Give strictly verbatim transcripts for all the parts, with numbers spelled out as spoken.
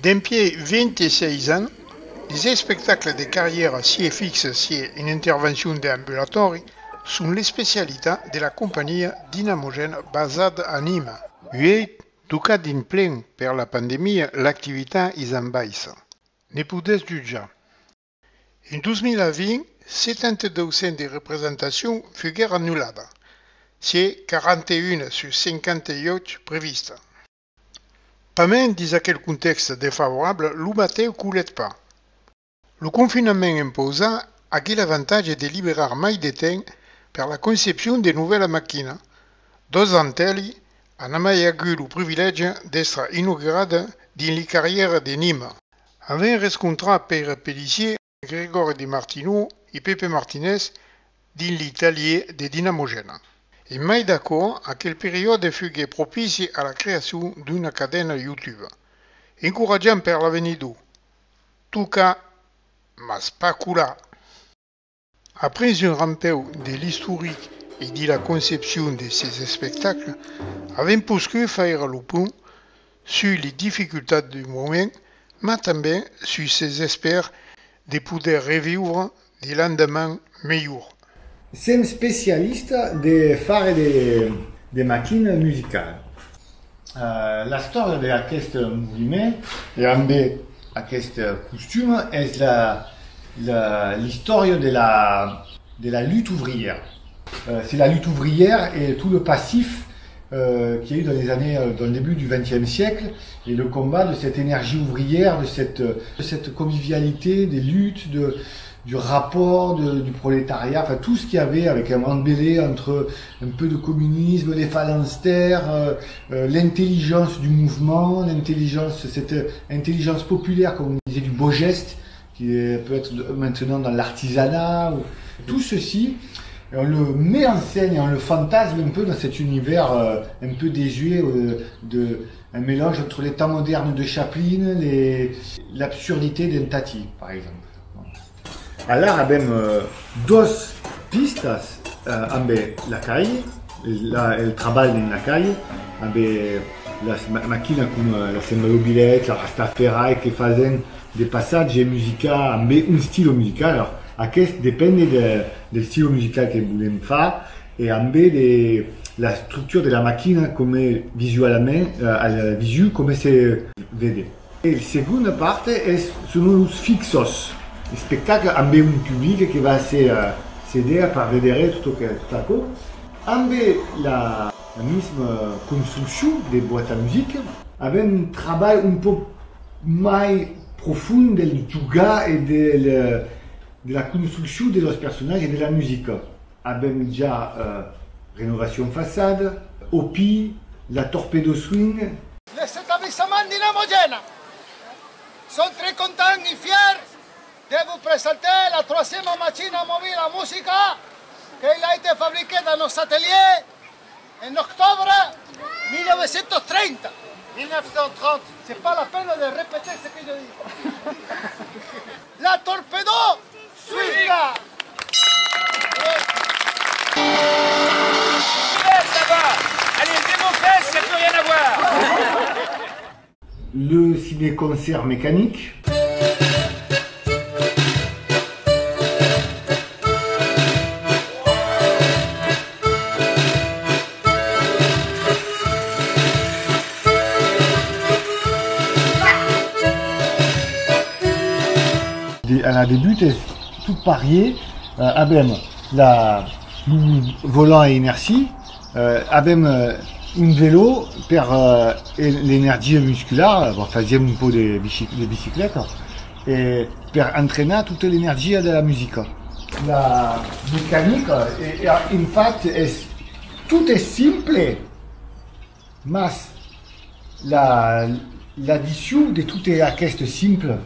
Dempièi vint-e-sièis ans, les espectacles de carrièra sièi fixe sièi en intervencion d'ambulatòri son l'especialitat de la companhiá dinamogèna basada a Nimes. Uèi, tocat en plen per la pandemia, l'activitat es en baissa. Ne podètz jutjar. En dos mila vint, setanta-dos cents de representacions fuguèron annulladas, sièi quaranta-una sus cinquanta-uèch previstas. Pasmens, dins aquel contèxte desfavorable, lo batèu colèt pas. Lo confinament impausat aguèt l'avantatge de liberar mai de temps per la concepcion de novèlas maquinas. Doas d'entre elas an amai agut lo privilègi d'èstre inauguradas dins li carrièras de Nimes. Avèm rescontrat Pèire Pélissier, Gregòri de Martineau e Pepe Martinez dins li talhièrs de dinamogèna. En mai d'aquò, aquel periòde fuguèt propici a la creacion d'una cadena YouTube, encoratjant per l'avenidor: tocar, mas pas colar. Après un rampèu de l'istoric e de la concepcion de ses espectacles, avèm poscut faire lo pont sus li dificultats du moment, mas tanben sus ses espèrs de poder reviure de l'endemans melhor. Sèm especialistas de faire de, de maquinas musicals. Eh, l'istòria d'aqueste moviment e ambe aqueste costum es la, la, l'istòria de la, de la lutte ouvrière. Euh, c'est la lutte ouvrière et tout le passif, euh, qu'il y a eu dans les années, euh, dans le début du vingtième siècle, et le combat de cette énergie ouvrière, de cette, de cette convivialité, des luttes, de, du rapport de, du prolétariat, enfin tout ce qu'il y avait avec un embellé entre un peu de communisme, les phalanstères, euh, euh, l'intelligence du mouvement, l'intelligence, cette intelligence populaire, comme on disait, du beau geste, qui est- peut être de- maintenant dans l'artisanat. Ou- Tout ceci, on le met en scène et on le fantasme un peu dans cet univers, euh, un peu désuet, euh, de, un mélange entre les temps modernes de Chaplin, les, l'absurdité d'un Tati, par exemple. Alara avèm, euh, doas pistas, euh, ambe la caille, la, el trabalh dins la caille, ambe las ma- maquinas coma, euh, la Saint-Malo Billet, la Rastafari, que fasèm de passatges musicals ambe un estilo musical. Alors, aqueste depende de, del estilo musical que volèm far e ambe de, la structura de la maquina coma visualament, euh, al visu coma se vede. E la segonda part es, son los fixos, espectacle ambe un public que va se, euh, seder per vedere tot, que, tot aquò. Ambe la, la mesma construccion de boîte à musique, avèm un trabalh un pauc mai profond del jogar e del, de la construccion de los personatges e de la musica. Avèm ja, euh, renovacion façada, Opi, la Torpedo Swing. Les établissements Dinamogène sont très contents et fiers de vous présenter la troisième machine à mobile à musica, qu'elle a été fabriquée dans nos ateliers en octobre mille neuf cent trente. Mille neuf cent trente. C'est pas la peine de répéter ce que je dis. La Torpedo Swing. Là-bas. Allez, levez vos fesses, il n'y a plus rien à voir. Le ciné-concert mécanique. De, a la debut es tot parier, euh, avèm la, lo volant a inercia, euh, avèm, euh, un velo per, euh, e-, l'energia musculara, bon, fasiam un pauc de bici-, de bicicleta, e per entrenar tota l'energia de la musica. La mecanica, e, e, en fach, es, tot es simple, mas la, l'addicion de tot aqueste simple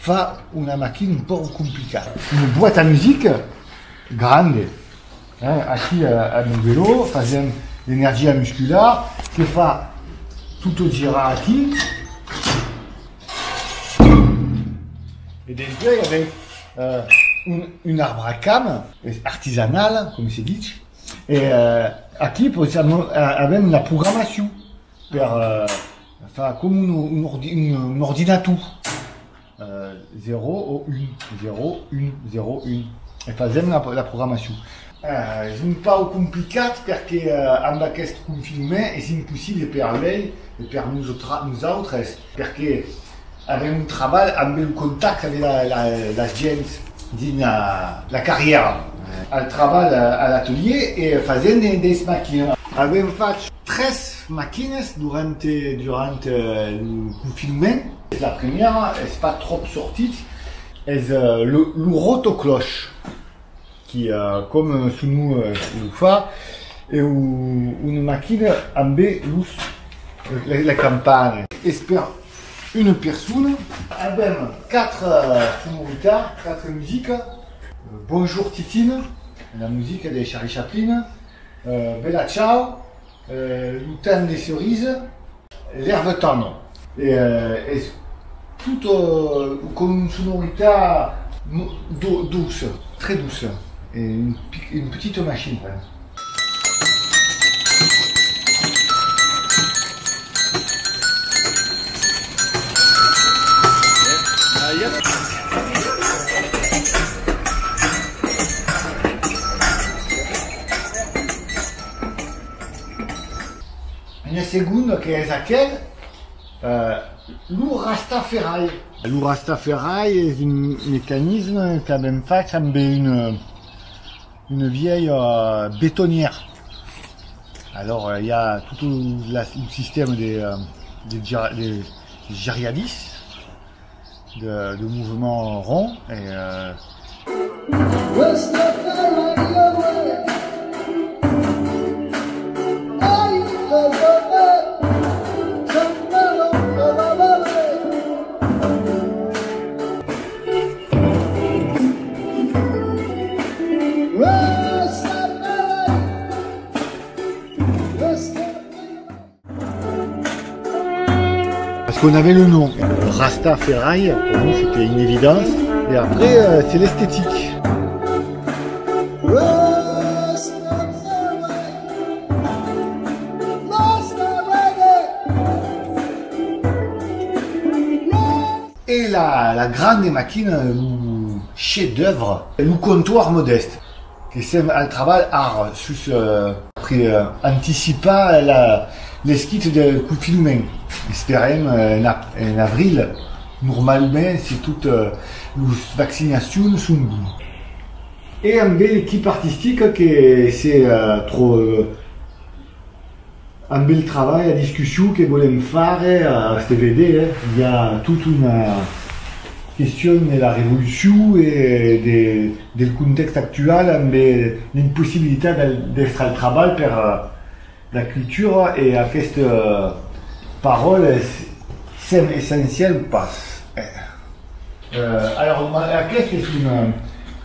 fa una maquina un pauc complicada. Una boîte à musique grande, hein, aquí a, a lo velo, fasèm l'energia musculara que fa tot girar aquí. E dempuèi avèm, euh, un, un arbre a cam, es artisanal, coma se ditz, e, euh, aquí possiam, euh, avèm la programacion per, euh, Fa com un, un ordi-, un, un ordinator. Euh, zèro o un, zèro, un, zèro, un. E fasèm la, la programacion. Euh, es un pauc complicat perque, euh, amb aqueste confinament es impossible per lei e per nosotra-, nosautres, perque avèm un trabalh amb lo contacte de la, la, las gents dins la, la carrièra. Al trabalh, euh, a l'atelier e fasèm de, de maquinas. Avèm fach tres maquinas durant, durant, euh, lo confinament. La premièra es pas tròp sortit, es, euh, lo, lo rotoclòche, qui, euh, com, euh, son nom, euh, lo fa, es u-, una maquina amb los, la, la campana. Es per una persona. Avèm quatre, euh, sonoritats, quatre musicas. Bonjour Titine, la musica de Charlie Chaplin, euh, Bella Ciao, euh, Lo temps de cerise, L'herbe tendre. E, euh, es tot, euh, com una sonoritat mo-, do-, doça, très doça. E un pic-, una petita machina, vraiment. Una segonda que es aquel, euh, lo rastaferraire. Lo rastaferraire es un mecanisme qu'avèm fach amb una, una vièlha, euh, betonièra. Alors, euh, i a tot lo, la, lo sistèma de, euh, de gira-, de, de giradiss, de, de movement rond, e, euh, Parce qu'on avait le nom, Rasta Ferraille, pour nous c'était une évidence. Et après, euh, c'est l'esthétique. E la, la granda maquina, lo chef-d'œuvre, lo comptoir modèste, que sèm al trabalh ara sus, euh, après, euh, anticipar la, l'esquit del confinament. Esperem, euh, en ap-, en avril, normalament, se tot, euh, los vaccinacions son bons. E ambe l'equipa artistica que se, euh, tro-, euh, Ambe el trabalh, la discussion que volèm faire, eh, es de véder, eh, i a tota una question de la revolucion e de, del contèxt actual, ambe l'impossibilitat del, d'èstre al trabalh per, eh, la cultura e aquesta, eh, paròla es, sèm essencial o pas. Eh. Euh, alors, ma-, aquesta es una,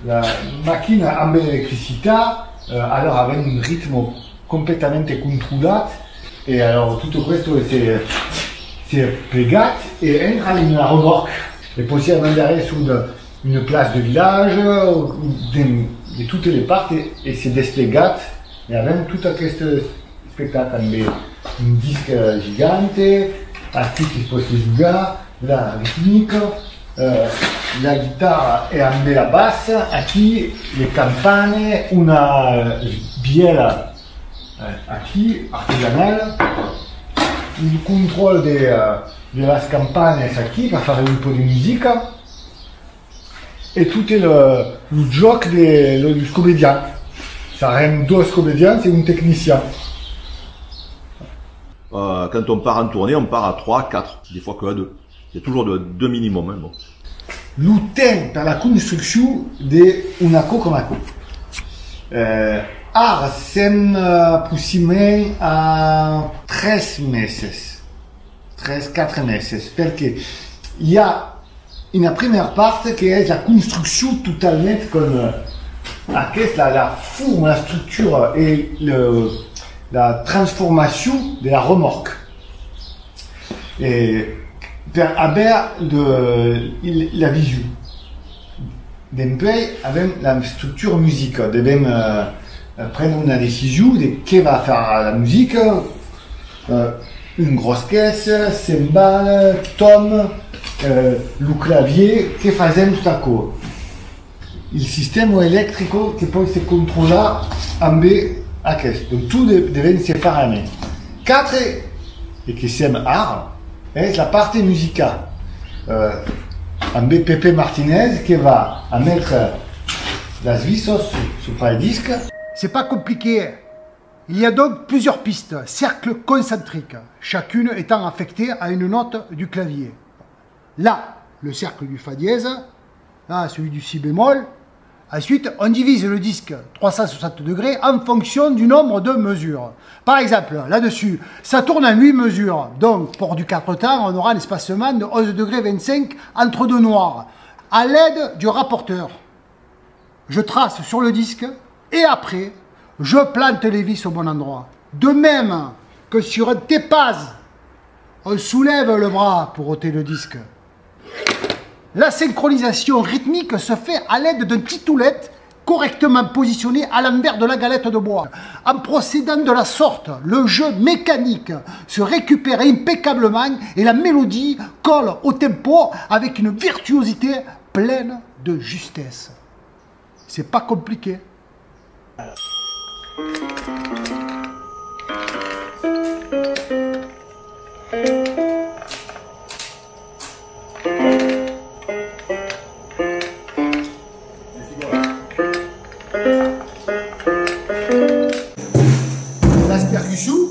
la maquina amb l'electricitat, euh, alors avèm un ritme completament controlat, e alors tot aquò se, se plegat e entra en la remòrca. E possiblament darrèr sus una, una plaça de vilatge, o de, de totes les parts, e, e se desplegat, e avèm tot aquest espectacle ambe un disc, eh, gigant, aquí que se pòt jogar, la ritmica, eh, la guitarra e ambe la bassa, aquí le campane, una, eh, vièla, eh, aquí, artesanala, un contròl de, eh, de las campanas aquí per faire un pauc de musica. E tot es lo, lo jòc de, lo, los comedians. Sarem dos comedians e un tecnician. Euh, quand on part en tournée, on part à trois, quatre, des fois que à deux. Il y a toujours de, deux minimum, hein, bon. Lo temps per la construccion d'una còp coma aquò. Euh, ara sèm, euh, aproximadament a tres meses. Tres, quatre meses, perque i a una primièra part que es la construccion totalament com, eh, aquesta, la, la forma, la structura e le, la transformacion de la remòrca. E per aver de, la vision. Dempuèi, avèm la structura musica. Devèm, eh, prendre una decision de qué va far la musica. Eh, Un gròs caisse, cembal, tom, eh, lo clavier, que fasèm tot aquò? Il sistèma electric que pòt se contròlar ambe aqueste. Donc tot de, devèm se far amé. Quatre, e que sèm ara, es la part musica. Eh, ambe Pepe Martinez que va a metre las visas sus, sus le disc. C'est pas compliqué. Il y a donc plusieurs pistes, cercles concentriques, chacune étant affectée à une note du clavier. Là, le cercle du fa dièse, là, celui du si bémol. Ensuite, on divise le disque trois cent soixante degrés en fonction du nombre de mesures. Par exemple, là-dessus, ça tourne en huit mesures, donc pour du quatre temps, on aura un espacement de onze degrés vingt-cinq entre deux noirs, à l'aide du rapporteur. Je trace sur le disque et après, je plante les vis au bon endroit. De même que sur un tepaz, on soulève le bras pour ôter le disque. La synchronisation rythmique se fait à l'aide d'un titoulette correctement positionné à l'envers de la galette de bois. En procédant de la sorte, le jeu mécanique se récupère impeccablement et la mélodie colle au tempo avec une virtuosité pleine de justesse. C'est pas compliqué. Las percussions.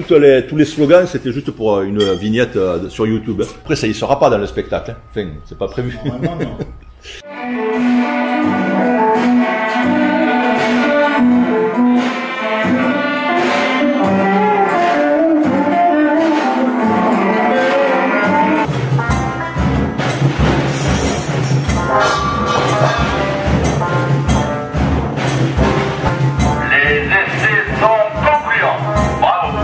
Toutes les, tous les slogans, c'était juste pour, euh, une vignette, euh, sur YouTube, hein. Après, ça y sera pas dans le spectacle, hein. Enfin, c'est pas prévu. Normalement, non. Les essais sont concluants. Bravo.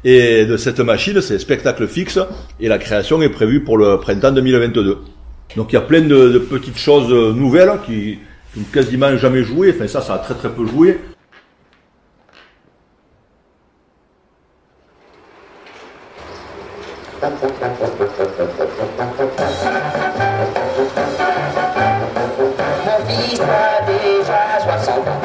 Et de cette machine, c'est spectacle fixe et la création est prévue pour le printemps deux mille vingt-deux. Donc il y a plein de, de petites choses nouvelles qui, qui ont quasiment jamais joué. Enfin, ça, ça a très, très peu joué. Mon fils a déjà soixante ans.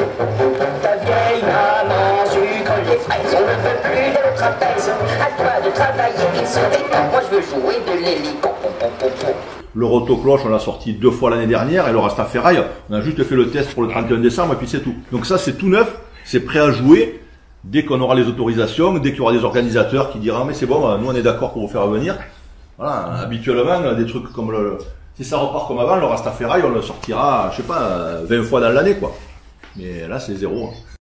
Ta vieille maman sucre les fraises. On ne veut plus de trapèze. À toi de travailler, il serait temps. Moi, je veux jouer de l'hélico. Pom, pom, pom, pom. Le Rotocloche, on l'a sorti deux fois l'année dernière, et le Rastafari, on a juste fait le test pour le trente et un décembre, et puis c'est tout. Donc ça, c'est tout neuf, c'est prêt à jouer. Dès qu'on aura les autorisations, dès qu'il y aura des organisateurs qui diront, mais c'est bon, euh, nous on est d'accord pour vous faire venir. Voilà, habituellement, euh, des trucs comme le, le- si ça repart comme avant, le Rastafari, on le sortira, je sais pas, euh, vingt fois dans l'année, quoi. Mais là, c'est zéro, hein.